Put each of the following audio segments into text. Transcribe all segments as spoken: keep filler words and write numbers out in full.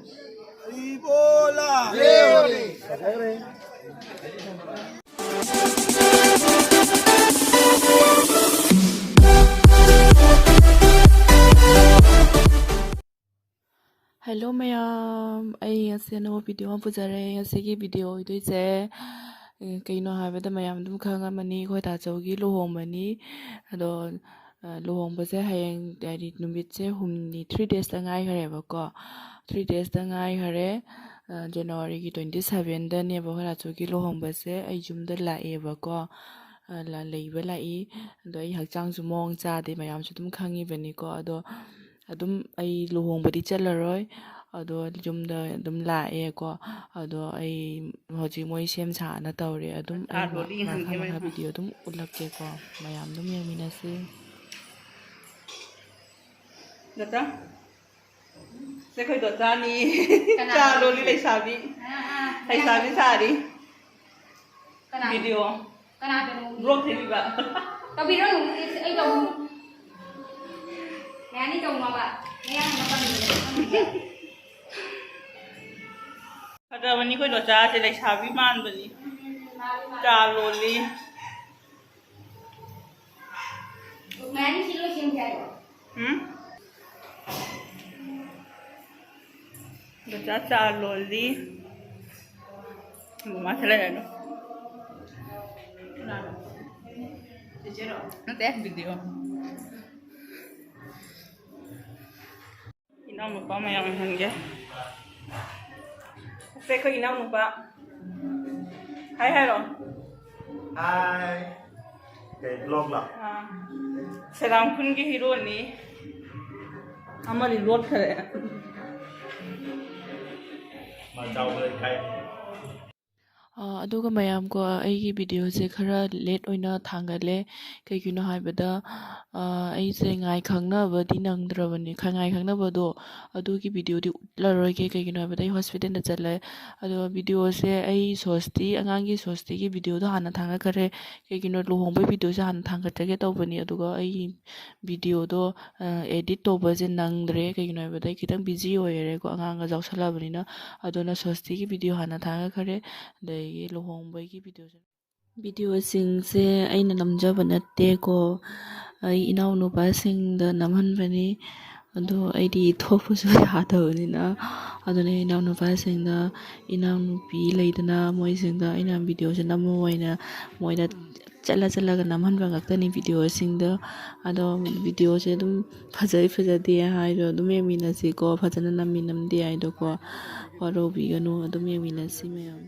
Ebola! Hello ꯃꯌꯥꯝ, ꯑꯩ ꯉꯁꯤ ꯑꯅꯧꯕ video ꯑꯃ ꯄꯨꯖꯔꯦ꯫ ꯉꯁꯤꯒꯤ video ꯑꯣꯏꯗꯣꯏꯁꯦ, ꯑꯦ, ꯀꯩꯅꯣ ꯍꯥꯏꯕꯗ ꯃꯌꯥꯝ ꯑꯗꯨꯝ ꯈꯪꯉꯝꯃꯅꯤ, ꯑꯩꯈꯣꯏ ꯇꯥꯆꯧꯒꯤ ꯂꯨꯍꯣꯡꯕꯅꯤ꯫ ꯑꯗꯣ, ꯑ, ꯂꯨꯍꯣꯡꯕꯁꯦ ꯍꯌꯦꯡ, ꯍꯥꯏꯗꯤ ꯅꯨꯃꯤꯠꯁꯦ ꯍꯨꯝꯅꯤ, three daysꯇ ꯉꯥꯏꯈꯔꯦꯕꯀꯣ꯫ Three daysꯇ ꯉꯥꯏꯈꯔꯦ꯫ ꯑ, Januaryꯒꯤ twenty sevenꯗꯅꯦꯕ ꯑꯩꯈꯣꯏ ꯇꯥꯆꯧꯒꯤ ꯂꯨꯍꯣꯡꯕꯁꯦ꯫ ꯑꯩ ꯌꯨꯝꯗ ꯂꯥꯛꯑꯦꯕꯀꯣ꯫ ꯑ, ꯂ-, ꯂꯩꯕ ꯂꯥꯛꯏ꯫ ꯑꯗꯣ ꯑꯩ ꯍꯛꯆꯥꯡꯁꯨ ꯃꯑꯣꯡ ꯆꯥꯗꯦ, ꯃꯌꯥꯝꯁꯨ ꯑꯗꯨꯝ ꯈꯪꯉꯤꯕꯅꯤꯀꯣ꯫ ꯑꯗꯣ ꯑꯗꯨꯝ ꯑꯩ ꯂꯨꯍꯣꯡꯕꯗꯤ ꯆꯠꯂꯔꯣꯏ꯫ ꯑꯗꯣ ꯌꯨꯝꯗ ꯑꯗꯨꯝ ꯂꯥꯛꯑꯦꯀꯣ꯫ ꯑꯗꯣ ꯑꯩ ꯍꯧꯖꯤꯛ ꯃꯣꯏ ꯁꯦꯝ ꯁꯥꯅ ꯇꯧꯔꯤ꯫ ꯑꯗꯨꯝ ꯑꯩ ꯃꯥ-, ꯃꯈꯥ ꯃꯈꯥ video ꯑꯗꯨꯝ ꯎꯠꯂꯛꯀꯦꯀꯣ꯫ ꯃꯌꯥꯝ ꯑꯗꯨꯝ ꯌꯦꯡꯃꯤꯟꯅꯁꯤ꯫ ꯗꯣꯆꯥ? ꯁꯦ ꯑꯩꯈꯣꯏ ꯗꯣꯆꯥꯅꯤ꯫ ꯀꯅꯥ? ꯆꯥ ꯂꯣꯜꯂꯤ ꯂꯩꯁꯥꯕꯤ꯫ ꯑꯥ, ꯑꯥ꯫ ꯂꯩꯁꯥꯕꯤ ꯁꯥꯔꯤ꯫ ꯀꯅꯥ? Video꯫ ꯀꯅꯥꯗꯅꯣ? Vlog ꯊꯦꯡꯕꯤꯕ꯫ ꯇꯧꯕꯤꯔꯣ, ꯑꯩ ꯇꯧ-, ꯃꯌꯥꯅꯤ ꯇꯧꯅꯕ꯫ ꯃꯌꯥꯡ ꯑꯃ ꯇꯝꯕꯤꯔꯣ꯫ ꯐꯖꯕꯅꯤ ꯑꯩꯈꯣꯏ ꯗꯣꯆꯥꯁꯦ, ꯂꯩꯁꯥꯕꯤ ꯃꯥꯟꯕꯅꯤ꯫ ꯆꯥ ꯂꯣꯜꯂꯤ꯫ ꯃꯌꯥꯅꯤ ꯁꯤ ꯂꯣꯏꯁꯤꯟꯁꯦ ꯍꯥꯏꯔꯣ? ꯎꯝ? ꯗꯣꯆꯥ ꯆꯥ ꯂꯣꯜꯂꯤ꯫ ꯃꯃꯥ ꯁꯤ ꯂꯩꯔꯅꯨ꯫ ꯅꯠꯇꯦ, video꯫ ꯏꯅꯥꯎꯅꯨꯄꯥ ꯃꯌꯥꯝ ꯑꯣꯏꯍꯟꯒꯦ꯫ ꯁꯦ ꯑꯩꯈꯣꯏ ꯏꯅꯥꯎꯅꯨꯄꯥ꯫ Hi ꯍꯥꯏꯔꯣ꯫ Hi꯫ ꯀꯩ vlogꯂꯣ? ꯑꯥ꯫ ꯁꯦꯔꯥꯝ ꯈꯨꯟꯒꯤ heroꯅꯤ꯫ ꯑꯃꯗꯤ ꯂꯣꯠꯈꯔꯦ꯫ ꯃꯥ ꯆꯥꯎꯕ ꯂꯩꯈꯥꯏ꯫ ꯑ, ꯑꯗꯨꯒ ꯃꯌꯥꯝ ꯀꯣ, ꯑꯩꯒꯤ ꯚꯤꯗꯤꯑꯣꯁꯦ ꯈꯔ ꯂꯦꯠ ꯑꯣꯏꯅ ꯊꯥꯡꯒꯠꯂꯦ꯫ ꯀꯩꯒꯤꯅꯣ ꯍꯥꯏꯕꯗ, ꯑ, ꯑꯩꯁꯦ ꯉꯥꯏ ꯈꯪꯅꯕꯗꯤ ꯅꯪꯗ꯭ꯔꯕꯅꯤ꯫ ꯈ-, ꯉꯥꯏ ꯈꯪꯅꯕꯗꯣ, ꯑꯗꯨꯒꯤ ꯚꯤꯗꯤꯑꯣꯗꯤ ꯎꯠꯂꯔꯣꯏꯒꯦ꯫ ꯀꯩꯒꯤꯅꯣ ꯍꯥꯏꯕꯗ, ꯑꯩ ꯍꯣꯁꯄꯤꯇꯥꯜꯗ ꯆꯠꯂꯦ꯫ ꯑꯗꯣ ꯚꯤꯗꯤꯑꯣꯁꯦ ꯑꯩ ꯁꯣꯁꯇꯤ, ꯑꯉꯥꯡꯒꯤ ꯁꯣꯁꯇꯤꯒꯤ ꯚꯤꯗꯤꯑꯣꯗꯣ ꯍꯥꯟꯅ ꯊꯥꯡꯒꯠꯈ꯭ꯔꯦ꯫ ꯀꯩꯒꯤꯅꯣ, ꯂꯨꯍꯣꯡꯕꯒꯤ ꯚꯤꯗꯤꯑꯣꯁꯦ ꯍꯥꯟꯅ ꯊꯥꯡꯒꯠꯆꯒꯦ ꯇꯧꯕꯅꯤ꯫ ꯑꯗꯨꯒ ꯑꯩꯒꯤ ꯚꯤꯗꯤꯑꯣꯗꯣ, ꯑ, ꯑꯦꯗꯤꯠ ꯇꯧꯕꯁꯦ ꯅꯪꯗ꯭ꯔꯦ꯫ ꯀꯩꯒꯤꯅꯣ ꯍꯥꯏꯕꯗ, ꯑꯩ ꯈꯤꯇꯪ ꯕꯤꯖꯤ ꯑꯣꯏꯔꯦꯀꯣ, ꯑꯉꯥꯡꯒ ꯌꯥꯎꯁꯜꯂꯛꯑꯕꯅꯤꯅ꯫ ꯑꯗꯨꯅ ꯁꯣꯁꯇꯤꯒꯤ ꯚꯤꯗꯤꯑꯣ ꯍꯥꯟꯅ ꯊꯥꯡꯒꯠꯈ꯭ꯔꯦ, ꯑꯗꯒꯤ ꯂꯨꯍꯣꯡꯕꯒꯤ ꯚꯤꯗꯤꯑꯣꯁꯦ꯫ ꯚꯤꯗꯤꯑꯣꯁꯤꯡꯁꯦ ꯑꯩꯅ ꯅꯝꯖꯕ ꯅꯠꯇꯦꯀꯣ, ꯑꯩ ꯏꯅꯥꯎꯅꯨꯄꯥꯁꯤꯡꯗ ꯅꯝꯍꯟꯕꯅꯤ꯫ ꯑꯗꯣ ꯑꯩꯗꯤ ꯊꯣꯛꯄꯁꯨ ꯌꯥꯗꯕꯅꯤꯅ, ꯑꯗꯨꯅ ꯏꯅꯥꯎꯅꯨꯄꯥꯁꯤꯡꯗ, ꯏꯅꯥꯎꯅꯨꯄꯤ ꯂꯩꯗꯅ, ꯃꯣꯏꯁꯤꯡꯗ ꯑꯩꯅ ꯚꯤꯗꯤꯑꯣꯁꯦ ꯅꯝꯃꯨ ꯍꯥꯏꯅ ꯃꯣꯏꯗ ꯆꯠꯂ ꯆꯠꯂꯒ ꯅꯝꯍꯟꯕ ꯉꯥꯛꯇꯅꯤ ꯚꯤꯗꯤꯑꯣꯁꯤꯡꯗ꯫ ꯑꯗꯣ ꯚꯤꯗꯤꯑꯣꯁꯦ ꯑꯗꯨꯝ ꯐꯖꯩ ꯐꯖꯗꯦ ꯍꯥꯏꯗꯣ ꯑꯗꯨꯝ ꯌꯦꯡꯃꯤꯟꯅꯁꯤꯀꯣ, ꯐꯖꯅ ꯅꯝꯃꯤ ꯅꯝꯗꯦ ꯍꯥꯏꯗꯣꯀꯣ, ꯋꯥꯔꯧꯕꯤꯒꯅꯨ, ꯑꯗꯨꯝ ꯌꯦꯡꯃꯤꯟꯅꯁꯤ ꯃꯌꯥꯝ꯫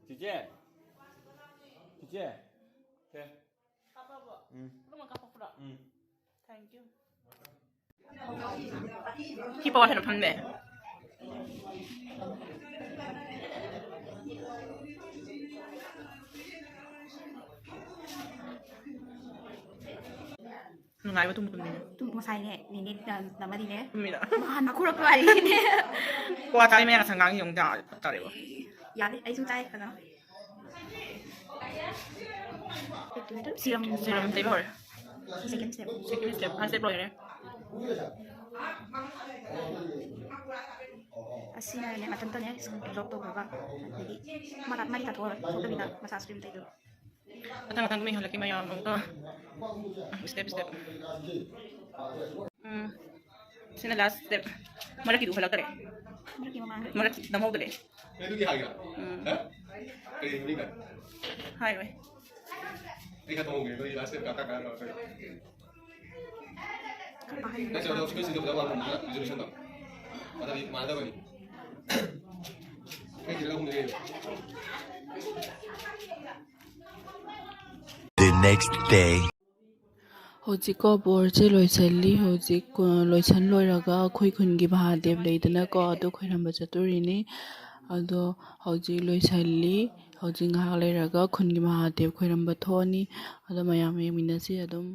ꯆꯤꯆꯦ, ꯆꯤꯆꯦ꯫ ꯀꯥꯞꯄꯕꯣ? ꯎꯝ꯫ ꯄꯨꯝꯅꯃꯛ ꯀꯥꯞꯄꯛꯄ꯭ꯔꯣ? ꯎꯝ꯫ Thank you꯫ ꯍꯤꯞꯄ ꯋꯥꯁꯔꯨꯝ ꯐꯝꯃꯦ꯫ ꯅꯨꯡꯉꯥꯏꯕ ꯇꯨꯝ ꯇꯨꯝꯅꯤꯡꯉꯦ꯫ ꯇꯨꯝ ꯉꯁꯥꯏꯅꯦ, ꯅꯦꯅꯦ ꯅ-, ꯅꯃꯗꯤꯅꯦ꯫ ꯇꯨꯝꯃꯤꯔꯣ? ꯅꯍꯥꯟ ꯃꯈꯨꯔꯛ ꯋꯥꯔꯤꯅꯦ꯫ ꯀ꯭ꯋꯥ ꯆꯥꯔꯤ ꯃꯌꯥꯡ ꯁꯪꯒꯥꯡ ꯌꯦꯡꯉꯨ ꯇꯥ-, ꯇꯥꯔꯦꯕ꯫ ꯌꯥꯗꯦ, ꯑꯩꯁꯨ ꯆꯥꯏ ꯐꯖꯅ꯫ ꯁꯤꯔꯝ ꯁꯤꯔꯝ ꯇꯩꯕ ꯍꯧꯔꯦ꯫ Second step꯫ Second step, first step ꯂꯣꯏꯔꯦ꯫ ꯑꯁꯤꯅꯅꯦ ꯃꯊꯟꯇꯅꯦ ꯁꯨꯝ ꯂꯣꯛ ꯇꯧꯈ꯭ꯔꯒ, ꯑꯗꯒꯤ ꯃꯥ-, ꯃꯥꯗꯤ ꯇꯥꯊꯣꯛꯑꯔꯣꯏ, ꯊꯣꯛꯇꯕꯤꯗ massage cream ꯇꯩꯗꯣꯏꯕ꯫ ꯃꯊꯪ ꯃꯊꯪ ꯃꯤ ꯍꯜꯂꯛꯀꯤ ꯃꯌꯥꯝ ꯑꯃꯨꯛꯀ꯫ Step, step꯫ ꯎꯝ꯫ ꯁꯤꯅ last step꯫ ꯃꯔꯛꯀꯤꯗꯨ ꯍꯜꯂꯛꯇꯔꯦ꯫ ꯃꯔꯛꯀꯤ ꯃꯃꯥꯡꯗ꯫ ꯃꯔꯛ ꯅꯝꯍꯧꯗꯔꯦ꯫ ꯑꯦ, ꯑꯗꯨꯗꯤ ꯍꯥꯏꯒꯦꯔꯥ? ꯎꯝ꯫ ꯍꯥ? ꯀꯔꯤ ꯃꯃꯤꯡ ꯀꯧ? ꯍꯥꯏꯔꯣꯏ꯫ ꯑꯩ ꯈꯔ ꯇꯧꯍꯧꯒꯦ, ꯅꯣꯏ last step ꯀꯥ ꯀꯥ ꯀꯥ ꯀꯥ꯫ ꯅꯠꯇ꯭ꯔꯒ ꯑꯣꯐꯤꯁꯀ ꯁꯤꯡꯗꯣꯛꯄꯗ ꯋꯥꯡꯈꯠꯄꯗ resolution ꯗꯣ ꯑꯗꯨꯗꯤ ꯃꯥꯟꯅꯗꯕꯅꯤ꯫ ꯑꯩ ꯁꯤꯗ ꯑꯍꯨꯝꯗ ꯂꯩꯌꯦꯕ꯫ The next day. ꯍꯧꯖꯤꯛꯀꯣ ꯕꯣꯔꯁꯦ ꯂꯣꯏꯁꯤꯜꯂꯤ꯫ ꯍꯧꯖꯤꯛ, ꯑ, ꯂꯣꯏꯁꯤꯟ ꯂꯣꯏꯔꯒ ꯑꯩꯈꯣꯏ ꯈꯨꯟꯒꯤ ꯃꯍꯥꯗꯦꯕ ꯂꯩꯗꯅꯀꯣ, ꯑꯗꯨ ꯈꯣꯏꯔꯝꯕ ꯆꯠꯇꯣꯔꯤꯅꯤ꯫ ꯑꯗꯣ ꯍꯧꯖꯤꯛ ꯂꯣꯏꯁꯤꯜꯂꯤ꯫ ꯍꯧꯖꯤꯛ ꯉꯥꯏꯍꯥꯛ ꯂꯩꯔꯒ ꯈꯨꯟꯒꯤ ꯃꯍꯥꯗꯦꯕ ꯈꯣꯏꯔꯝꯕ ꯊꯣꯛꯑꯅꯤ꯫ ꯑꯗꯣ ꯃꯌꯥꯝ ꯌꯦꯡꯃꯤꯟꯅꯁꯤ ꯑꯗꯨꯝ꯫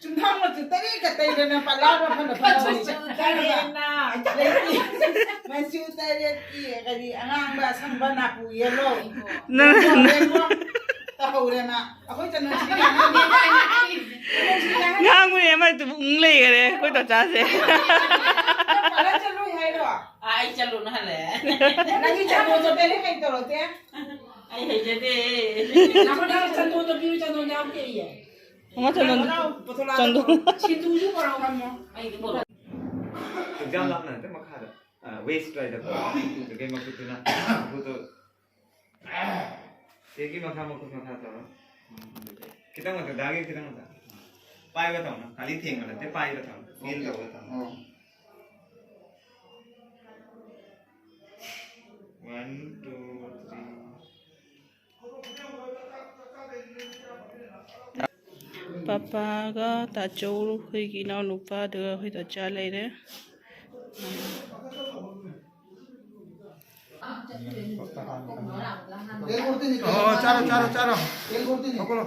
ꯆꯨꯝꯊꯥꯡ ꯃꯆꯨ ꯇꯔꯦꯠꯀ ꯇꯩꯗꯅ ꯄꯂꯥꯒ ꯐꯅ ꯐꯅ ꯃꯆꯨ ꯇꯔꯦꯠꯅ꯫ ꯂꯩꯇꯦ꯫ ꯃꯆꯨ ꯇꯔꯦꯠꯀꯤ ꯀꯔꯤ ꯑꯉꯥꯡꯕ, ꯑꯁꯪꯕ, ꯅꯥꯄꯨ, ꯌꯦꯜꯂꯣ꯫ ꯅꯪ ꯔꯦꯟꯕꯣ, ꯔꯦꯟꯕꯣ ꯇꯧꯍꯧꯔꯦꯅ꯫ ꯑꯩꯈꯣꯏ ꯆꯅꯨꯁꯤ ꯉꯥꯡꯉꯤ꯫ ꯉꯥꯡꯕꯅꯦ, ꯑꯃꯗꯨꯕꯨ ꯎꯪ ꯂꯩꯈꯔꯦ ꯑꯩꯈꯣꯏ ꯇꯣꯆꯥꯁꯦ꯫ ꯅꯪ ꯄꯥꯂꯔ ꯆꯠꯂꯨꯏ ꯍꯥꯏꯔꯣ? ꯑꯥ, ꯑꯩ ꯆꯠꯂꯨꯅ ꯍꯜꯂꯛꯑꯦ꯫ ꯅꯪꯒꯤ ꯆꯟꯗꯣꯟ ꯆꯣꯠꯄꯦ ꯂꯣꯏ ꯀꯩ ꯇꯧꯔꯛꯇꯦ? ꯑꯩ ꯍꯩꯖꯗꯦ꯫ ꯅꯪꯉꯣꯟꯗ ꯆꯟꯗꯣꯟ ꯆꯣꯠꯄꯤꯌꯨ, ꯆꯟꯗꯣꯟ ꯌꯥꯎꯗꯦ ꯑꯩ꯫ ꯃꯉꯥ ꯆꯟꯗꯣꯟ꯫ ꯄꯨꯊꯣꯔꯛꯑꯣ꯫ ꯆꯟꯗꯣꯟ꯫ ꯁꯤꯡꯖꯨꯁꯨ ꯄꯨꯔꯛꯑꯣ ꯀꯝꯃꯣ꯫ ꯑꯩꯗꯤ ꯄꯨꯔꯛꯑꯣ꯫ ꯑꯦꯛꯖꯥꯝ ꯂꯥꯞꯅ ꯅꯠꯇꯦ, ꯃꯈꯥꯗ꯫ ꯑ, ꯋꯦꯁ ꯇ꯭ꯔꯥꯏꯗꯀꯣ꯫ ꯑꯗꯨꯒꯤ ꯃꯈꯨꯠꯇꯨꯅ ꯈꯨꯠꯇꯨ꯫ ꯆꯦꯒꯤ ꯃꯈꯥ, ꯃꯈꯨꯠ ꯃꯈꯥ ꯇꯧꯔꯣ꯫ ꯈꯤꯇꯪ ꯃꯊꯛ, ꯗꯥꯒꯤ ꯈꯤꯇꯪ ꯃꯊꯛ꯫ ꯄꯥꯏꯕ ꯇꯧꯅꯣ꯫ ꯈꯥꯂꯤ ꯊꯦꯡꯕ ꯅꯠꯇꯦ, ꯄꯥꯏꯕ ꯇꯧꯅꯣ꯫ ꯐꯤꯜ ꯇꯧꯕ ꯇꯧꯅꯣ꯫ ꯑꯣ꯫ One, two, three. ꯄꯄꯥꯒ ꯇꯥꯆꯧ, ꯑꯩꯈꯣꯏꯒꯤ ꯏꯅꯥꯎꯅꯨꯄꯥ, ꯑꯗꯨꯒ ꯑꯩꯈꯣꯏ ꯇꯥꯆꯥ ꯂꯩꯔꯦ꯫ ꯑꯣ, ꯆꯥꯔꯣ, ꯆꯥꯔꯣ, ꯆꯥꯔꯣ꯫ ꯍꯧꯒꯠꯂꯣ꯫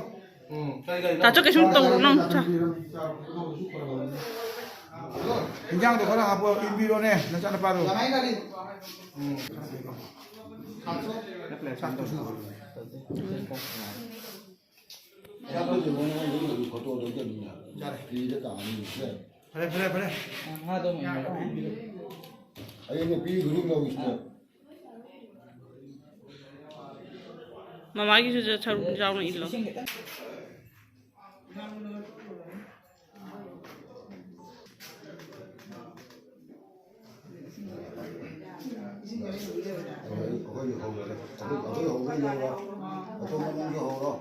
ꯇꯥꯆꯧ ꯀꯩꯁꯨꯝ ꯇꯧꯔꯨꯅꯨ, ꯆꯥ꯫ ꯏꯟꯖꯥꯡꯗꯣ ꯈꯔ ꯍꯥꯞꯄꯣ, ꯏꯟꯕꯤꯔꯣꯅꯦ, ꯅꯆꯥꯅꯨꯄꯥꯗꯣ꯫ ꯎꯝ꯫ ꯆꯥꯛꯇꯨꯁꯨ꯫ ꯌꯥꯔꯦ꯫ ꯐꯔꯦ, ꯐꯔꯦ, ꯐꯔꯦ꯫ ꯑꯩꯅ ꯄꯤꯈꯤꯕ ꯂꯧꯏꯁꯤꯅ꯫ ꯃꯃꯥꯒꯤꯁꯨ ꯁꯔꯨꯛ ꯌꯥꯎꯅ ꯏꯜꯂꯣ꯫ ꯑꯩꯈꯣꯏ, ꯑꯩꯈꯣꯏ ꯍꯧꯔꯒꯦ꯫ ꯑꯩꯈꯣꯏ, ꯑꯩꯈꯣꯏ ꯍꯧꯕ ꯌꯥꯕ꯫ ꯑꯩꯈꯣꯏ ꯃꯅꯨꯡꯗ ꯍꯧꯔꯣ꯫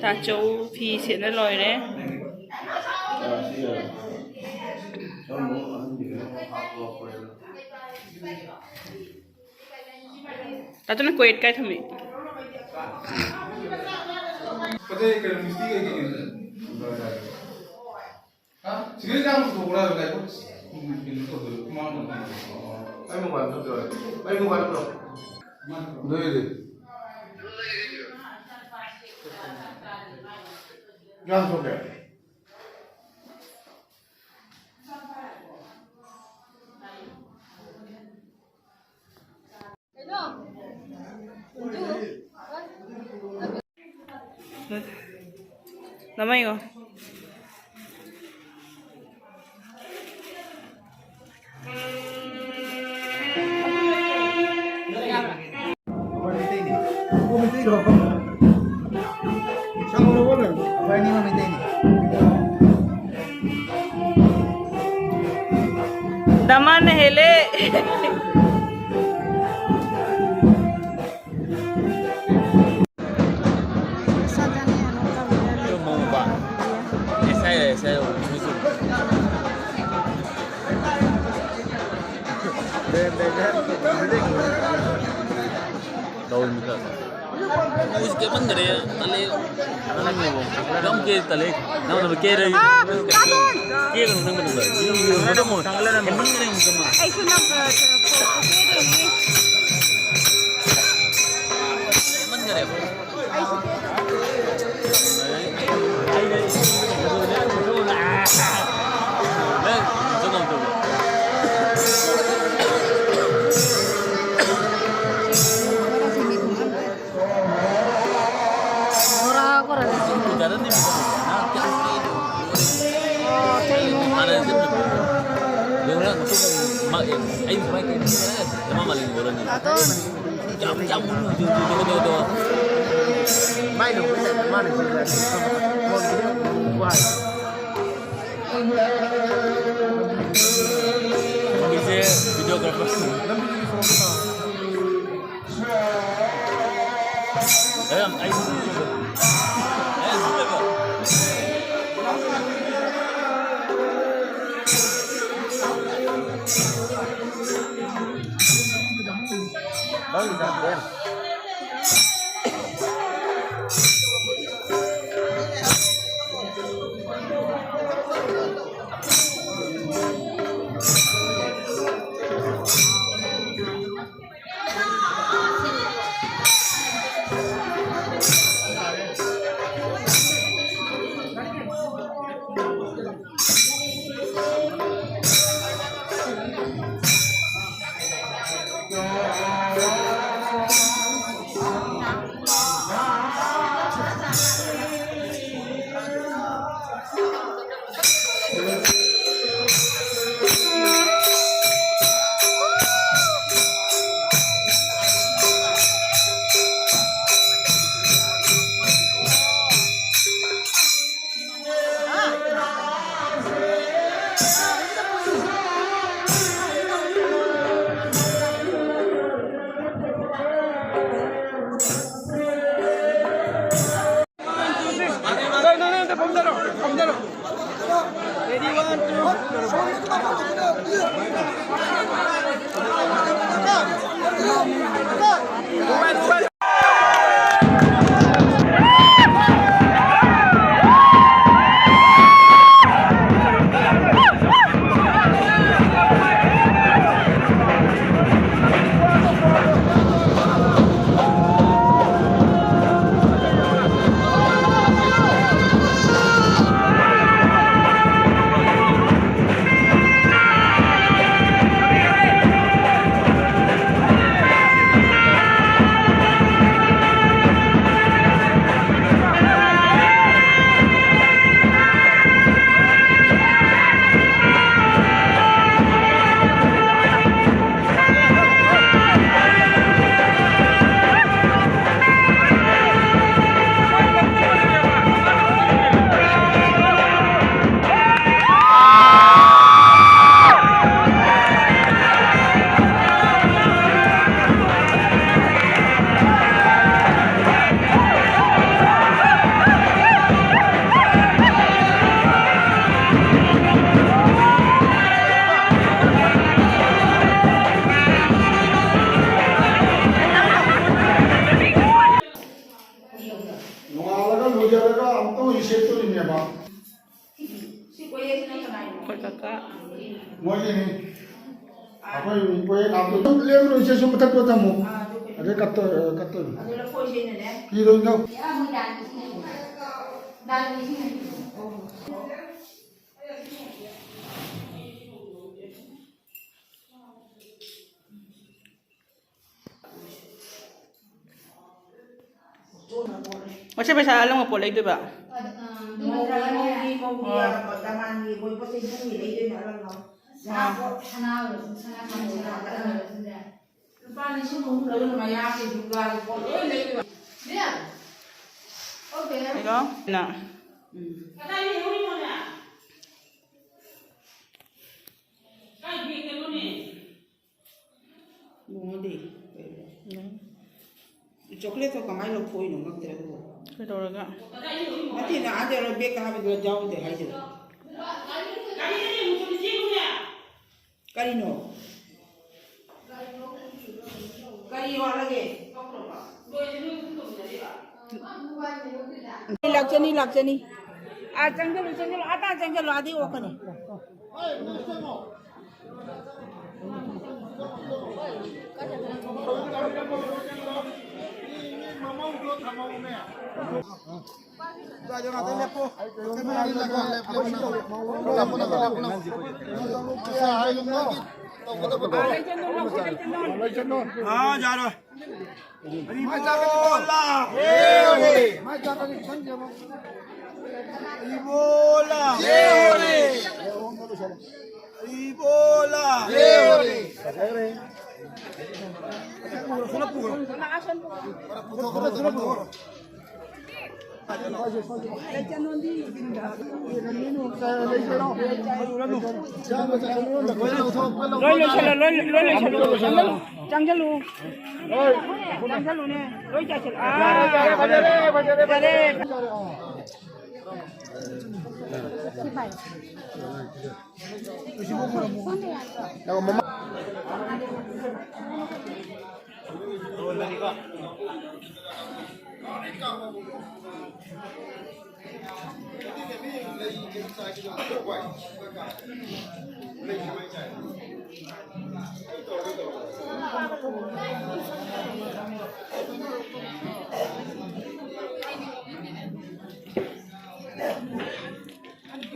ꯇꯥꯆꯧ ꯐꯤ ꯁꯦꯠꯅ ꯂꯣꯏꯔꯦ꯫ ꯇꯥꯆꯧꯅ ꯀꯣꯌꯦꯠ ꯀꯥꯏ ꯊꯝꯃꯤ? ꯁꯤꯒ ꯌꯥꯝ ꯄꯨꯊꯣꯛꯄ꯭ꯔꯥ ꯍꯥꯏꯕ ꯀꯥꯏ? ꯀꯩꯅꯣ ꯇꯧꯗꯣꯏ, ꯃꯥꯅ ꯇꯧꯗꯣꯏ꯫ ꯑꯩ ꯃꯣꯕꯥꯏꯜ ꯅꯠꯇ꯭ꯔꯣ? ꯑꯩ ꯃꯣꯕꯥꯏꯜ ꯅꯠꯇ꯭ꯔꯣ? ꯅꯣꯏꯗꯤ? ꯌꯥꯝ ꯊꯣꯛꯀꯦ꯫ ꯅꯃꯩꯉꯣ꯫ ꯗꯃꯥꯟ ꯍꯦꯜꯂꯦ꯫ ꯇꯧꯔꯤꯃꯤꯗ꯫ ꯃꯣꯏꯁꯨ ꯀꯦꯃꯟꯈꯔꯦ, ꯇꯜꯂꯦ꯫ ꯌꯥꯝ ꯀꯦ-, ꯇꯜꯂꯦ꯫ ꯅꯪ ꯀꯦꯔꯦ꯫ ꯀꯦꯒꯅꯨ, ꯅꯪ ꯃꯅꯨꯡꯗ꯫ ꯃꯤ ꯃꯅꯨꯡꯗ ꯑꯃꯨꯛ ꯀꯦꯃꯟꯈꯔꯦ ꯑꯃꯨꯛ ꯀꯦꯃꯟ꯫ ꯑꯩꯁꯨ ꯅꯪ, ꯑ, ꯀꯦꯗꯣꯏꯅꯤ꯫ ꯀꯦꯃꯟꯈꯔꯦꯕ꯫ ꯑꯩꯁꯨ ꯀꯦꯗꯣꯏꯅꯤ꯫ ꯃꯤꯁꯦ videographer꯫ ꯅꯣꯡꯉꯥꯜꯂꯒ ꯂꯣꯏꯖꯔꯒ ꯑꯃꯨꯛꯇꯪ ꯔꯤꯁꯦꯠ ꯇꯧꯔꯤꯅꯦꯕ꯫ ꯁꯤ ꯀꯣꯌꯦꯠꯁꯤꯅ ꯀꯅꯥꯏꯅꯣ? ꯑꯩꯈꯣꯏ ꯀꯀꯥ꯫ ꯃꯣꯏꯒꯤꯅꯤ꯫ ꯑꯩꯈꯣꯏ ꯀꯣꯌꯦꯠ ꯍꯥꯞꯇꯣꯏ꯫ ꯂꯦꯝ ꯂꯣꯏꯁꯦ ꯁꯨꯝ ꯃꯊꯛꯇ ꯊꯝꯃꯨ꯫ ꯑꯥ, ꯑꯗꯨ ꯀꯩꯅꯣ꯫ ꯑꯗꯩ ꯀꯠꯇꯣꯏ-, ꯀꯠꯇꯣꯏꯅꯤ꯫ ꯑꯗꯨ ꯂꯐꯣꯏꯁꯤꯅꯅꯦ꯫ ꯐꯤꯔꯣꯟꯗꯣ꯫ ꯃꯁꯤ ꯄꯩꯁꯥ ꯑꯂꯪꯕ ꯄꯣꯠ ꯂꯩꯗꯣꯏꯕ? ꯃꯧꯒꯤ, ꯃꯧꯒꯤ, ꯃꯧꯒꯤ, ꯑꯥ꯫ ꯗꯃꯥꯟꯒꯤ ꯃꯣꯏ ꯄꯣꯠ ꯆꯩ ꯏꯃꯨꯡꯒꯤ ꯂꯩꯗꯣꯏꯅꯦ ꯑꯂꯪꯕ꯫ ꯑꯥ꯫ ꯁꯅꯥ ꯄꯣꯠ, ꯁꯅꯥ ꯂꯣꯏꯁꯨ, ꯁꯅꯥ ꯂꯣꯏꯁꯨ꯫ ꯂꯨꯄꯥ ꯂꯤꯁꯤꯡ ꯑꯍꯨꯝ ꯂꯧꯗꯅ ꯃꯌꯥꯝꯒꯤ ꯗꯨꯔꯒꯥꯒꯤ ꯄꯣꯠ ꯂꯣꯏ ꯂꯩꯗꯣꯏꯕ꯫ ꯏꯕꯦꯝ! ꯑꯣꯀꯦ꯫ ꯍꯜꯂꯣ? ꯅ꯫ ꯎꯝ꯫ ꯀꯗꯥꯏ ꯂꯩꯍꯧꯔꯤꯅꯣꯅꯦ? ꯀꯥꯏ ꯕꯦꯒꯇꯅꯣꯅꯦ? ꯂꯨꯍꯣꯡꯉꯗꯤ ꯀꯩꯅꯣ? ꯎꯝ꯫ ꯆꯣꯀ꯭ꯂꯦꯠꯇꯣ ꯀꯃꯥꯏꯅ ꯂꯧꯊꯣꯛꯏꯅꯣ ꯉꯛꯇ꯭ꯔꯦ ꯑꯗꯨꯕꯨ꯫ ꯀꯩꯗꯧꯔꯒ? ꯅꯠꯇꯦ, ꯅꯍꯥꯟꯗꯤ ꯑꯩꯅ ꯕꯦꯒꯇ ꯍꯥꯞꯄꯤꯗꯨꯗ ꯌꯥꯎꯗꯦ ꯍꯥꯏꯁꯤꯕꯣ꯫ ꯀꯔꯤꯅꯣ? ꯀꯔꯤ ꯋꯥꯠꯂꯒꯦ? ꯂꯥꯛꯆꯅꯤ, ꯂꯥꯛꯆꯅꯤ꯫ ꯑꯥ, ꯆꯪꯁꯤꯜꯂꯨ, ꯆꯪꯁꯤꯜꯂꯨ, ꯑꯥ ꯇꯥꯟꯅ ꯆꯪꯁꯤꯜꯂꯨ, ꯑꯥꯗꯩ ꯑꯣꯛꯀꯅꯤ꯫ ꯑꯥ, ꯌꯥꯔꯣꯏ꯫ ꯍꯔꯤꯕꯣꯂꯥ! ꯍꯔꯤꯕꯣꯂꯥ! ꯍꯔꯤꯕꯣꯂꯥ! ꯂꯣꯏ ꯂꯣꯏꯁꯜꯂꯣ, ꯂꯣꯏ, ꯂꯣꯏ ꯂꯣꯏꯁꯜꯂꯣ꯫ ꯆꯪꯁꯜꯂꯨ꯫ ꯆꯪꯁꯜꯂꯨꯅꯦ꯫ ꯂꯣꯏ ꯆꯥꯏꯁꯜꯂꯨ꯫ ꯑꯥ, ꯐꯖꯔꯦ, ꯐꯖꯔꯦ, ꯐꯖꯔꯦ꯫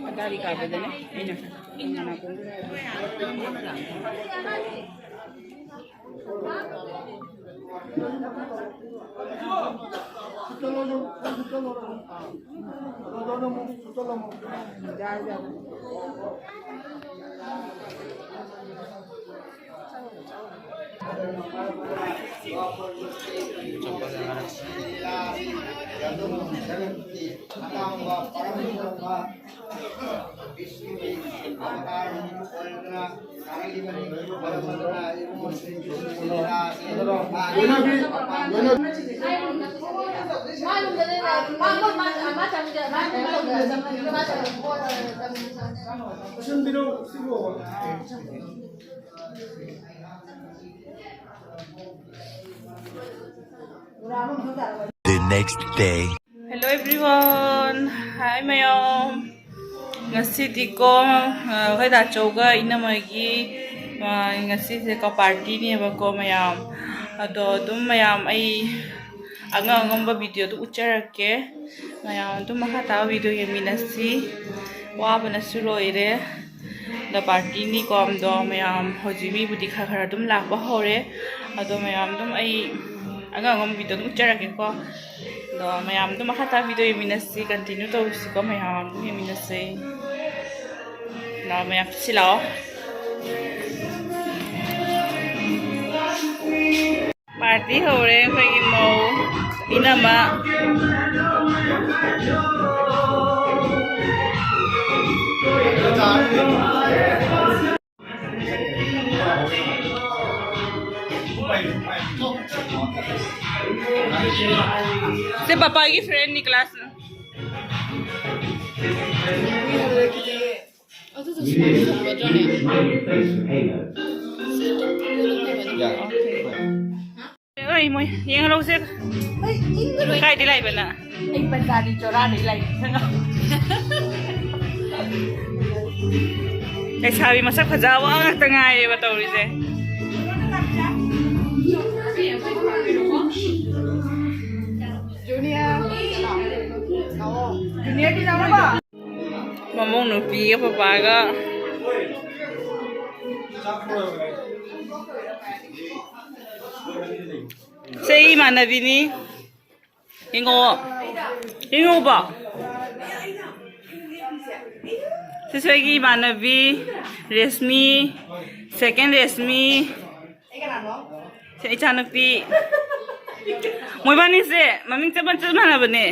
ꯑꯗꯥꯔꯤ ꯀꯥꯕꯗꯅꯦ ꯑꯩꯅ ꯅꯥꯀꯣꯡ The next day. Hello everyone. Hi ꯃꯌꯥꯝ꯫ ꯉꯁꯤꯗꯤꯀꯣ, ꯑ, ꯑꯩꯈꯣꯏ ꯗꯥꯆꯧꯒ ꯏꯅꯝꯃꯒꯤ, ꯑ, ꯉꯁꯤꯁꯦ ꯀꯣ partyꯅꯦꯕꯀꯣ ꯃꯌꯥꯝ꯫ ꯑꯗꯣ ꯑꯗꯨꯝ ꯃꯌꯥꯝ ꯑꯩ ꯑꯉꯝ ꯑꯉꯝꯕ videoꯗꯨ ꯎꯠꯆꯔꯛꯀꯦ꯫ ꯃꯌꯥꯝ ꯑꯗꯨꯝ ꯃꯈꯥ ꯇꯥꯕ video ꯌꯦꯡꯃꯤꯟꯅꯁꯤ꯫ ꯋꯥꯕꯅꯁꯨ ꯂꯣꯏꯔꯦ꯫ ꯑꯗꯣ partyꯅꯤꯀꯣ, ꯑꯗꯣ ꯃꯌꯥꯝ ꯍꯧꯖꯤꯛ ꯃꯤꯕꯨꯗꯤ ꯈꯔ ꯈꯔ ꯑꯗꯨꯝ ꯂꯥꯛꯄ ꯍꯧꯔꯦ꯫ ꯑꯗꯣ ꯃꯌꯥꯝ ꯑꯗꯨꯝ ꯑꯩ ꯑꯉꯝ ꯑꯉꯝꯕ video ꯑꯗꯨꯝ ꯎꯠꯆꯔꯛꯀꯦꯀꯣ꯫ ꯑꯗꯣ ꯃꯌꯥꯝ ꯑꯗꯨꯝ ꯃꯈꯥ ꯇꯥꯕ video ꯌꯦꯡꯃꯤꯟꯅꯁꯤ, continue ꯇꯧꯁꯤꯀꯣ, ꯃꯌꯥꯝ ꯑꯗꯨꯝ ꯌꯦꯡꯃꯤꯟꯅꯁꯤ꯫ ꯂꯥꯛꯑꯣ ꯃꯌꯥꯝ, ꯁꯤ ꯂꯥꯛꯑꯣ꯫ Party ꯍꯧꯔꯦ ꯑꯩꯈꯣꯏꯒꯤ ꯃꯧ ꯏꯅꯝꯃ꯫ ꯁꯦ ꯄꯄꯥꯒꯤ friendꯅꯤ class꯫ ꯑꯗꯨꯗꯣ ꯁꯨꯃꯥꯏꯅ ꯊꯝꯒꯗ꯭ꯔꯅꯦ? ꯁꯤ ꯑꯗꯨꯝ ꯄꯨꯔꯒ ꯊꯝꯒꯗ꯭ꯔꯥ? ꯌꯥꯏ꯫ ꯍꯣꯏ, ꯃꯣꯏ ꯌꯦꯡꯍꯜꯂꯧꯁꯦ꯫ ꯀꯥꯏꯗꯤ ꯂꯥꯛꯏꯕ ꯅꯪ? ꯑꯩ ꯕꯖꯥꯔꯤ ꯆꯣꯔꯥꯗꯩ ꯂꯥꯛꯏ꯫ ꯂꯩꯁꯥꯕꯤ ꯃꯁꯛ ꯐꯖꯕ ꯉꯥꯛꯇ ꯉꯥꯏꯔꯦꯕ ꯇꯧꯔꯤꯁꯦ꯫ ꯖꯨꯅꯤꯌꯔ, ꯂꯥꯛꯑꯣ꯫ ꯖꯨꯅꯤꯌꯔꯗꯤ ꯂꯥꯛꯑꯣ꯫ ꯃꯃꯧ ꯅꯨꯄꯤꯒ ꯄꯄꯥꯒ꯫ ꯁꯦ ꯑꯩ ꯏꯃꯥꯟꯅꯕꯤꯅꯤ꯫ ꯌꯦꯡꯉꯣ꯫ ꯌꯦꯡꯉꯣꯕ꯫ ꯁꯤꯁꯨ ꯑꯩꯒꯤ ꯏꯃꯥꯟꯅꯕꯤ ꯔꯦꯁꯃꯤ, second ꯔꯦꯁꯃꯤ꯫ ꯁꯦ ꯏꯆꯥꯅꯨꯄꯤ꯫ ꯃꯣꯏꯕꯥꯅꯤꯁꯦ ꯃꯃꯤꯡ ꯆꯞ ꯆꯞ ꯃꯥꯟꯅꯕꯅꯦ꯫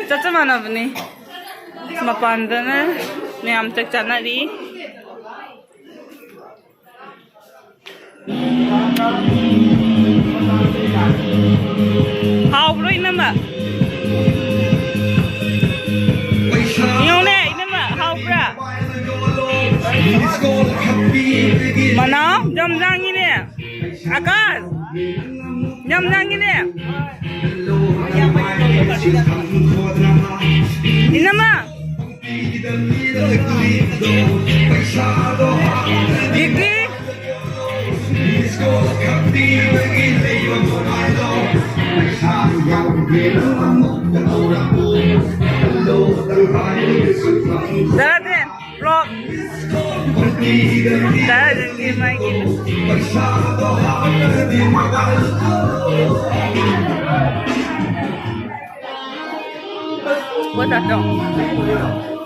ꯆꯞ ꯆꯞ ꯃꯥꯟꯅꯕꯅꯤ꯫ ꯃꯄꯥꯟꯗꯅ ꯃꯌꯥꯝ ꯆꯥꯛ ꯆꯥꯅꯔꯤ꯫ ꯍꯥꯎꯕ꯭ꯔꯣ, ꯏꯅꯝꯃ? ꯌꯦꯡꯉꯨꯅꯦ, ꯏꯅꯝꯃ, ꯍꯥꯎꯕ꯭ꯔꯥ? ꯃꯅꯥꯎ, ꯌꯥꯝ ꯂꯥꯡꯉꯤꯅꯦ꯫ ꯑꯀꯥꯁ, ꯌꯥꯝ ꯂꯥꯡꯉꯤꯅꯦ꯫ ꯏꯅꯝꯃ꯫ ꯚꯤꯀꯤ꯫ ꯗꯥꯗꯦ, vlog꯫ ꯗꯥꯗꯦ, ꯃꯥꯒꯤ꯫ What the hell?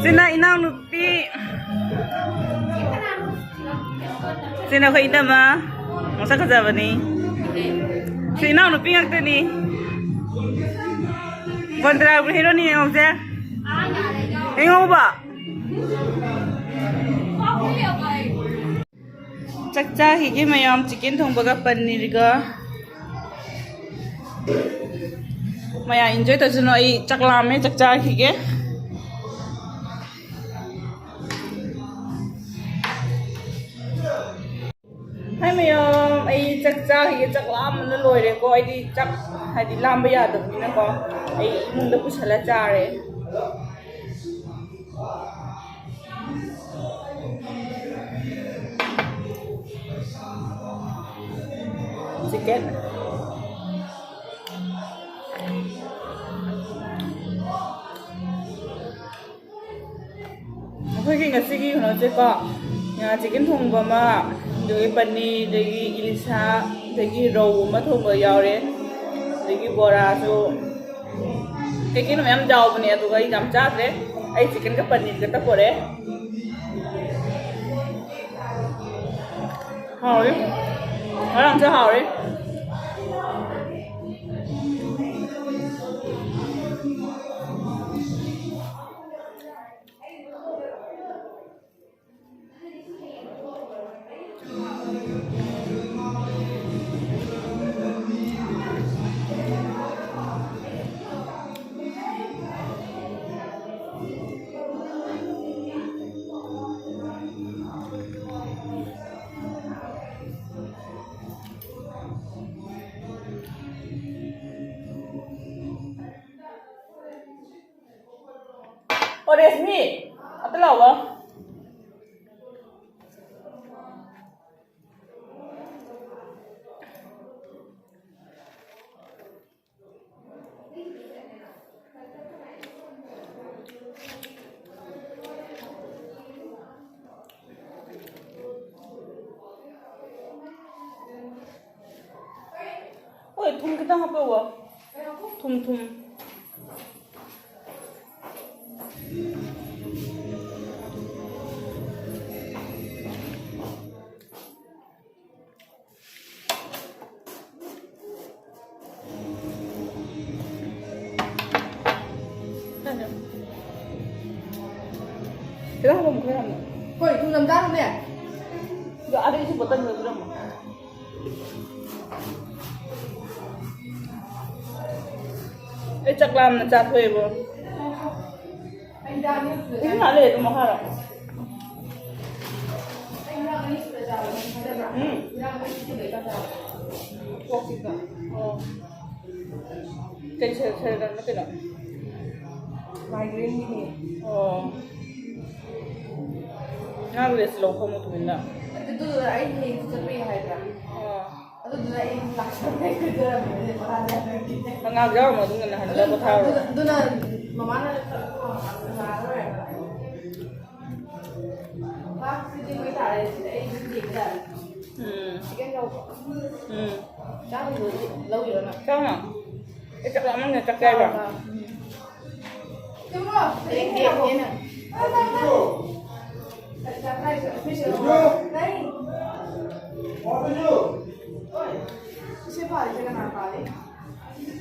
ꯁꯤꯅ ꯏꯅꯥꯎꯅꯨꯄꯤ꯫ ꯁꯤꯅ ꯑꯩꯈꯣꯏ ꯏꯅꯝꯃ꯫ ꯃꯁꯛ ꯐꯖꯕꯅꯤ꯫ ꯁꯤ ꯏꯅꯥꯎꯅꯨꯄꯤ ꯉꯥꯛꯇꯅꯤ꯫ ꯕꯟꯗ꯭ꯔꯥꯕꯨ ꯍꯦꯔꯣꯅꯤ ꯌꯦꯡꯉꯧꯁꯦ꯫ ꯌꯦꯡꯉꯧꯕ꯫ ꯆꯥꯛ ꯆꯥꯈꯤꯒꯦ ꯃꯌꯥꯝ, ꯆꯤꯀꯦꯟ ꯊꯣꯡꯕꯒ ꯄꯅꯤꯔꯒ꯫ ꯃꯌꯥꯝ enjoy ꯇꯧꯁꯅꯨ, ꯑꯩ ꯆꯥꯛ ꯂꯥꯝꯃꯦ, ꯆꯥꯛ ꯆꯥꯈꯤꯒꯦ꯫ ꯍꯥꯏ ꯃꯌꯥꯝ, ꯑꯩ ꯆꯥꯛ ꯆꯥꯈꯤꯒꯦ, ꯆꯥꯛ ꯂꯥꯝꯕꯅ ꯂꯣꯏꯔꯦꯀꯣ꯫ ꯑꯩꯗꯤ ꯆꯥꯛ ꯍꯥꯏꯗꯤ ꯂꯥꯝꯕ ꯌꯥꯗꯕꯅꯤꯅꯀꯣ, ꯑꯩ ꯏꯃꯨꯡꯗ ꯄꯨꯁꯜꯂ ꯆꯥꯔꯦ꯫ ꯆꯤꯀꯦꯟ꯫ ꯑꯩꯈꯣꯏꯒꯤ ꯉꯁꯤꯒꯤ ꯀꯩꯅꯣꯁꯦꯀꯣ, ꯆꯤꯀꯦꯟ ꯊꯣꯡꯕ ꯑꯃ, ꯑꯗꯒꯤ ꯄꯅꯤꯔ, ꯑꯗꯒꯤ ꯏꯂꯤꯁꯥ, ꯑꯗꯒꯤ ꯔꯧ ꯑꯃ ꯊꯣꯡꯕ ꯌꯥꯎꯔꯦ, ꯑꯗꯒꯤ ꯕꯣꯔꯥꯁꯨ, ꯀꯩ ꯀꯩꯅꯣ ꯃꯌꯥꯝ ꯌꯥꯎꯕꯅꯦ꯫ ꯑꯗꯨꯒ ꯑꯩ ꯌꯥꯝ ꯆꯥꯗ꯭ꯔꯦ, ꯑꯩ ꯆꯤꯀꯦꯟꯒ ꯄꯅꯤꯔꯒ ꯈꯛꯇ ꯄꯣꯔꯛꯑꯦ꯫ ꯍꯥꯎꯔꯤ꯫ ꯉꯔꯥꯡꯁꯨ ꯍꯥꯎꯔꯤ꯫ ꯑꯣ, ꯔꯦꯁꯃꯤ, ꯑꯝꯇ ꯂꯥꯛꯑꯣ꯫ ꯍꯣꯏ, ꯊꯨꯝ ꯈꯤꯇꯪ ꯍꯥꯞꯄꯛꯑꯣ꯫ ꯊꯨꯝ, ꯊꯨꯝ꯫ ꯈꯤꯇꯪ ꯍꯥꯞꯄꯝꯃꯨ, ꯈꯔ ꯌꯥꯝꯅ꯫ ꯍꯣꯏ, ꯊꯨꯝ ꯌꯥꯝ ꯆꯥꯅꯨꯅꯦ꯫ ꯑꯗꯣ ꯑꯥꯗ ꯏꯁꯤꯡ ꯕꯣꯇꯜꯗꯣ ꯄꯤꯔꯝꯃꯣ꯫ ꯑꯩ ꯆꯥꯛ ꯂꯥꯝꯅ ꯆꯥꯊꯣꯛꯑꯦꯕꯣ꯫ ꯏꯁꯤꯡ ꯉꯥꯏꯍꯥꯛ ꯂꯩꯔ ꯑꯗꯨꯝ ꯃꯈꯥꯔꯣ? ꯎꯝ꯫ ꯑꯣ꯫ ꯀꯩ ꯁꯦ-, ꯁꯦꯔꯦꯂꯥꯛꯅꯣ ꯀꯩꯅꯣ? ꯃꯥꯏꯒ꯭ꯔꯦꯟꯒꯤꯅꯦ꯫ ꯑꯣ꯫ ꯉꯥ ꯔꯦꯁ ꯂꯧ ꯐꯝꯃꯨ ꯇꯨꯃꯤꯟꯅ꯫ ꯑꯗꯨꯗꯣ ꯑꯩ ꯍꯌꯦꯡ ꯆꯠꯄ ꯌꯥꯏ ꯍꯥꯏꯕ꯭ꯔꯥ? ꯑꯣ꯫ ꯑꯗꯨꯗꯨꯅ ꯑꯩ ꯂꯥꯛꯁꯜꯂꯦ ꯀꯩꯗꯧꯔꯝꯃꯦ? ꯃꯉꯥꯜ ꯌꯥꯎꯔꯝꯃꯣ, ꯑꯗꯨꯝ ꯉꯟꯅ ꯍꯜꯂꯒ ꯑꯗꯨ-, ꯄꯣꯊꯥꯔꯣ꯫ ꯑꯗꯨꯅ, ꯑꯗꯨꯅ ꯃꯃꯥꯅ ꯉꯥꯜꯂꯔꯣꯏ꯫ ꯎꯝ꯫ ꯎꯝ꯫ ꯆꯥꯛ ꯂꯧꯔꯤꯔꯣ ꯅꯪ? ꯆꯥꯎꯅ꯫ ꯑꯩ ꯆꯥꯛ ꯂꯥꯝꯃꯟꯗꯅ ꯆꯥꯛ ꯆꯥꯏꯕ꯫ ꯆꯥꯎꯅ꯫ ꯆꯥꯎꯅ꯫ ꯂꯦꯡꯗꯦ, ꯂꯦꯡꯗꯦ ꯅꯪ꯫ ꯆꯥꯛ ꯆꯥꯏꯁꯦ꯫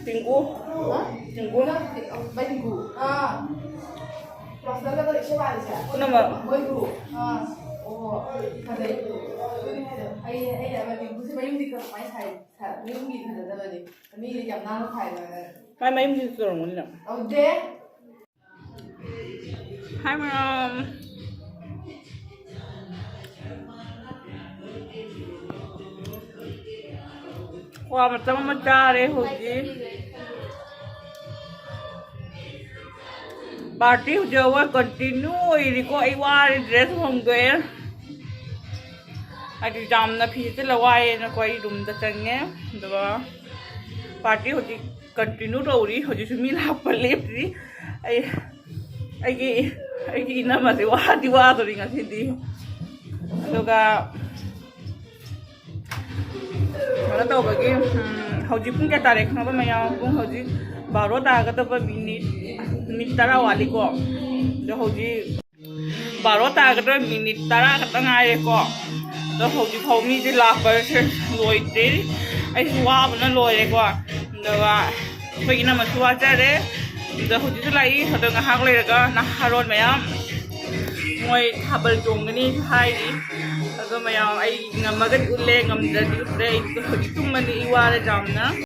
ꯇꯤꯡꯀꯨ꯫ ꯍꯥ? ꯇꯤꯡꯀꯨ꯫ ꯅꯪ ꯇꯤ-, ꯑ, ꯚꯥꯏ ꯇꯤꯡꯀꯨ꯫ ꯑꯥ꯫ ꯄ꯭ꯔꯣꯐꯦꯁꯔꯒ ꯏꯁꯩ ꯄꯥꯔꯤꯁꯦ? ꯄꯨꯝꯅꯃꯛ꯫ ꯃꯣꯏꯕꯨ꯫ ꯑꯥ꯫ ꯑꯣ, ꯐꯖꯩ꯫ ꯑꯗꯨꯅꯦ ꯍꯥꯏꯗꯣ꯫ ꯑꯩ, ꯑꯩꯅ ꯑꯃ ꯇꯤꯡꯀꯨꯁꯦ ꯃꯌꯨꯝꯗꯤ ꯀꯃꯥꯏꯅ ꯁꯥꯏ? ꯁꯥ-, ꯃꯌꯨꯝꯒꯤ ꯐꯖꯗꯕꯗꯤ꯫ ꯃꯤꯗꯤ ꯌꯥꯝ ꯅꯥꯟꯅ ꯁꯥꯏꯕ꯫ ꯃꯥꯏ ꯃꯌꯨꯝꯗꯤ ꯇꯧꯔꯝꯒꯅꯤꯅ꯫ ꯇꯧꯗꯦ꯫ ꯍꯥꯏ ꯃꯌꯥꯝ꯫ ꯀ꯭ꯋꯥ ꯃꯇꯝ ꯑꯃ ꯆꯥꯔꯦ ꯍꯧꯖꯤꯛ꯫ ꯄꯥꯔꯇꯤ ꯍꯧꯖꯤꯛ ꯑꯋꯥ ꯀꯟꯇꯤꯅ꯭ꯌꯨ ꯑꯣꯏꯔꯤꯀꯣ꯫ ꯑꯩ ꯋꯥꯔꯦ, ꯗ꯭ꯔꯦꯁ ꯍꯣꯡꯗꯣꯛꯑꯦ꯫ ꯍꯥꯏꯗꯤ ꯌꯥꯝꯅ ꯐꯤ ꯁꯦꯠꯆꯜꯂ ꯋꯥꯏꯌꯦꯅꯀꯣ ꯑꯩ ꯔꯨꯝꯗ ꯆꯪꯉꯦ꯫ ꯑꯗꯨꯒ ꯄꯥꯔꯇꯤ ꯍꯧꯖꯤꯛ ꯀꯟꯇꯤꯅ꯭ꯌꯨ ꯇꯧꯔꯤ꯫ ꯍꯧꯖꯤꯛꯁꯨ ꯃꯤ ꯂꯥꯛꯄ ꯂꯦꯞꯇ꯭ꯔꯤ꯫ ꯑꯩ, ꯑꯩꯒꯤ, ꯑꯩꯒꯤ ꯏꯅꯝꯃꯁꯦ ꯋꯥꯗꯤ ꯋꯥꯗꯣꯔꯤ ꯉꯁꯤꯗꯤ꯫ ꯑꯗꯨꯒ ꯀꯩꯅꯣ ꯇꯧꯕꯒꯤ, ꯎꯝ, ꯍꯧꯖꯤꯛ ꯄꯨꯡ ꯀꯌꯥ ꯇꯥꯔꯦ ꯈꯪꯉꯕ ꯃꯌꯥꯝ? ꯄꯨꯡ ꯍꯧꯖꯤꯛ ꯕꯥꯔꯣ ꯇꯥꯒꯗꯕ ꯃꯤꯅꯤꯠ, ꯃꯤꯅꯤꯠ ꯇꯔꯥ ꯋꯥꯠꯂꯤꯀꯣ꯫ ꯑꯗꯣ ꯍꯧꯖꯤꯛ ꯕꯥꯔꯣ ꯇꯥꯒꯗꯕ ꯃꯤꯅꯤꯠ ꯇꯔꯥ ꯈꯛꯇ ꯉꯥꯏꯔꯦꯀꯣ꯫ ꯑꯗꯣ ꯍꯧꯖꯤꯛ ꯐꯥꯎ ꯃꯤꯁꯦ ꯂꯥꯛꯄꯁꯦ ꯂꯣꯏꯗ꯭ꯔꯤ꯫ ꯑꯩꯁꯨ ꯋꯥꯕꯅ ꯂꯣꯏꯔꯦꯀꯣ꯫ ꯑꯗꯨꯒ ꯑꯩꯈꯣꯏ ꯏꯅꯝꯃꯁꯨ ꯋꯥꯖꯔꯦ꯫ ꯑꯗꯣ ꯍꯧꯖꯤꯛꯁꯨ ꯂꯥꯛꯏ꯫ ꯑꯗꯣ ꯉꯥꯏꯍꯥꯛ ꯂꯩꯔꯒ ꯅꯍꯥꯔꯣꯜ ꯃꯌꯥꯝ ꯃꯣꯏ ꯊꯥꯕꯜ ꯆꯣꯡꯒꯅꯤꯁꯨ ꯍꯥꯏꯔꯤ꯫ ꯑꯗꯣ ꯃꯌꯥꯝ ꯑꯩ ꯉꯝꯃꯒꯗꯤ ꯎꯠꯂꯦ, ꯉꯝꯗ꯭ꯔꯗꯤ ꯎꯠꯇ꯭ꯔꯦ꯫ ꯑꯩ ꯍꯧꯖꯤꯛ ꯇꯨꯝꯃꯅꯤ, ꯑꯩ ꯋꯥꯔꯦ ꯌꯥꯝꯅ꯫